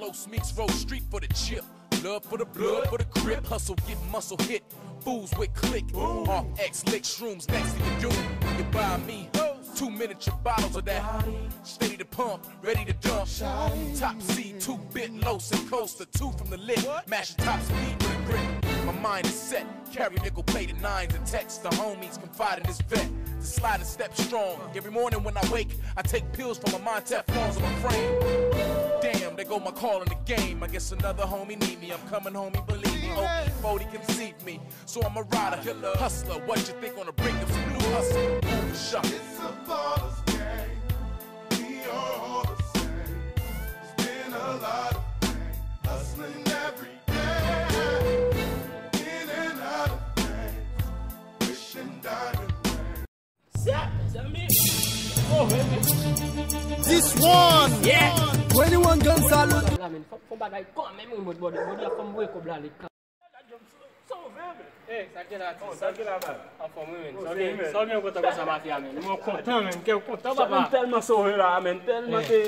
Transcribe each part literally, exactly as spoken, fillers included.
Los Mix Road Street for the chip. Love for the blood, for the crip. Hustle, get muscle hit. Fools with click. Off X, lick shrooms next to your doom. You buy me two miniature bottles of that. Steady to pump, ready to dump. Top C, two bit, low and coaster, two from the lit. Mashing top speed with a grip. My mind is set. Carry nickel plated nines and text the homies, confide in this vet. To slide and step strong. Every morning when I wake, I take pills for my mind, Teflons on my frame. Damn, there go my call in the game. I guess another homie need me. I'm coming home, he believe me. O P forty conceived me. So I'm a rider, hustler. What you think on the brink of some new hustle? Shut. It's a father's game. We are all the same. It's been a lot of pain. Hustling every This one. Yeah. Twenty-one gun salute. La, men, fò, fò bagay kanmenm, wi, mwen, bòdè, bòdè, fò m voye kòb la, li ka. Sove, men. Eh, sa gen la, sa gen la, man. Anfòm, wi, men. Sa gen, sa gen kontan konsa, mafya, men. Mwen kontan, men. Kè kontan, papa. Mwen tèlman sove la, men. Tèlman te,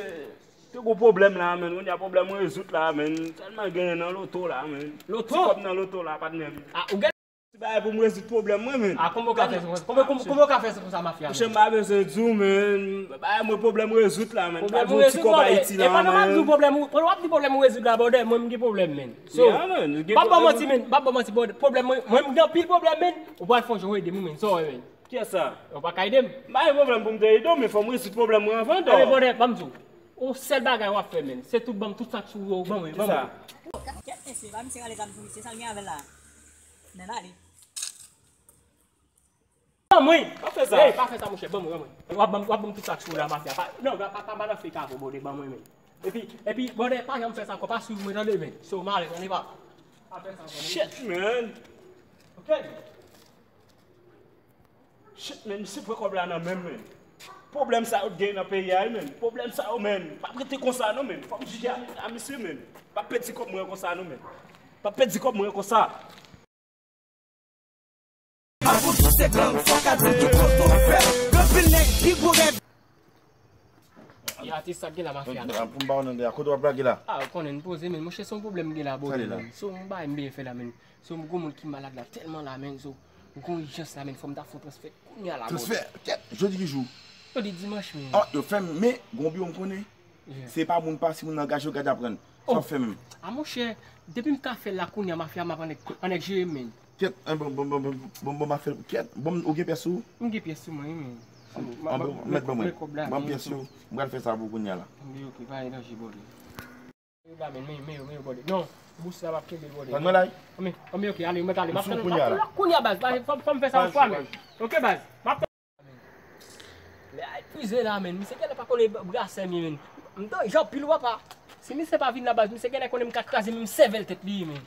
te gwo pwoblèm la, men. Kounye a pwoblèm mwen rezoud la, men. Tèlman genyen nan loto la, men. Loto? Ti kòb nan loto la, patnè m. Ah, ou gen Ti bagay pou m rezoud pwoblèm mwen, men. Ah, kòman w ka fè sa? Kòman, kòman, kòman w ka fè sa konsa, mafya? Monchè, m pa bezwen di w, men. Bagay mwen pwoblèm rezoud la, men. Pwoblèm rezoud, bòdè. E pandan m ap di w pwoblèm, pandan w ap di pwoblèm ou rezoud la, bòdè, mwen m gen pwoblèm, men. So, yeah, man, m p ap ba w manti, men. M p ap ba w manti, bòdè. Pwoblèm mwen, mwen m gen anpil pwoblèm, men. Ou pral fè yon jan w ede m, men. Sa w wè, men. Kiyès sa? Ou pa ka ede m. M pa gen pwoblèm pou m te ede w, men fò m rezoud pwoblèm mwen anvan, dò. Ebyen, bòdè, ban m di w. Yon sèl bagay w ap fè, men. Se tout ban m tout sa k sou ou yo, ban mwen, ban mwen. Kèt mesye, pa misye rale zam sou misye, sa l gen avè l la? Nèg ale. Ban mwen! Pa fè sa. Ey, pa fè sa, monchè, ban mwen, ban mwen. W ap ban m, w ap ban m tout sa k sou ou la, mafya. Pa, non, pa, pa, pa balanse kavo, bòdè, ban mwen, men. Epi, epi, bòdè, pa janm fè sa ankò, pa swiv mwen, tande, men. So, m ale, tande, pa, pa fè sa ankò, men. Shit, man. Ok. Shit, men, misye pran kòb la nan men m, men. Pwoblèm sa yo t gen nan peyi a, wi, men. Pwoblèm sa yo, men. Pa p rete konsa, non, men. Fò m jije a, a misye, men. Pa p pèdi kòb mwen konsa, non, men. Pa p pèdi kòb mwen konsa. Avan tou se gang, fòk a di tout kote w fè. Gen anpil nèg pi gwo rèv. E atis sa k gen la, mafya? Pou m ba w nan de a, kote w ap lage la? Ah, ou konnen, m poze, men monchè, se yon pwoblèm m gen la, bòdè, men. Se yon bagay m bezwen fè la, men. Se yon gwo moun ki malad la, tèlman la, men. So, m gen yon ijans la, men. Fò m ta fè yon transfè kounye a la, bòdè. Transfè? Kèt, jodi ki jou? Jodi dimanch, men. Ah, yo fèmen, men, gon biwo m konnen. Yeah. Se pa moun pase, moun angaje, yo gade aprann. Sa w ap fè menm? Ah, monchè, depi m ka fè l la kounye a, mafya m ap annik, annik jere m, men. Kèt, an, bon, bon, m ap fè l, kèt, bon, ou gen pyès sou ou? M gen pyès sou mwen, wi, men. An, bon, mèt ban mwen. Ban m pyès yo, m pral fè sa pou ou kounye a la. Anben, ok, pa gen danje, bòdè. Yo la, men, men, men, men, bòdè. Non, bous la, m ap kenbe l, bòdè. Tann mwen la. Anben, anben, ok, ale, mèt ale. M ap tann, m ap tann kounye a, kounye a, baz. Fò, fò m fè sa yon fwa, men. Ok, baz. M ap Men a epuize la, men. Misye genlè pa konnen brasè m ye, men. M danje anpil, papa. Si misye pa vin la, baz, misye genlè konnen m ka kraze menm sèvèl tèt li, men.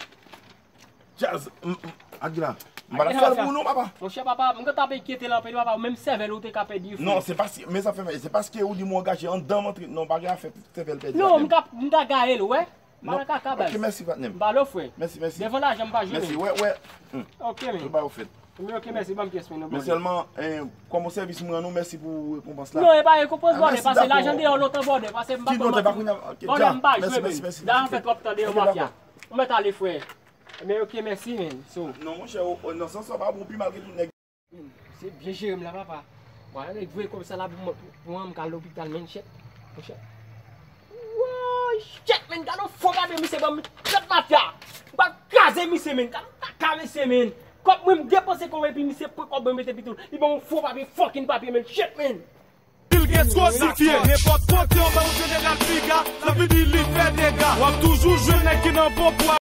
Djaz, m, m, Aguila, m pa t ap fè l pou ou non, papa. Monchè, papa, m gentan ap enkyete l anpil, papa. Menm sèvèl ou te ka pèdi, frè. Non, se paske, men sa fè, se paske ou di m ou angaje anndan m antre. Non, pa gen afè sèvèl pèdi la menm. Non, m ka, m ka gaye l, ou wè. M pa nan kaka, baz. Ok, mèsi, patnè m. M ba l, frè. Mèsi, mèsi. Devan lajan, m pa jwe. Mèsi, wè, wè. Hmm. Ok, men. Tout bagay ou fèt. Men ok, mèsi, ban m pyès mwen, non, bòdè. Men sèlman, eh, kòm yon sèvis m rann ou, mèsi pou rekonpans la. Non, e pa rekonpans, bòdè, pase lajan deyò lontan, bòdè, pase m pa pran manti. Bòdè, m pa jwe, men. Lajan fè twòp tan deyò, mafya. Ou mèt ale, frè. Men ok, mèsi, men. So. Non, monchè, nan sans sa, w pa bon, pi mal ke tout nèg. Se byen jere m la, papa. Bon, ann voye kòb sa la pou mwen, pou mwen, m ka al lopital, men, shit. Monchè. Woy, shit, men, gade yon fo papye misye ban m, tèt mafya. M pral kraze misye, men, gade yon kaka misye, men. Kòb mwen, m depanse kòb epi misye pran kòb mwen mete pito l. Li ban m yon fo papye, fucking papye, men, shit, men. Pil gen twòp zafè. Nenpòt kote anba yon jeneral piga, sa vle di li fè dega. W ap toujou jwenn nèg ki nan bon pou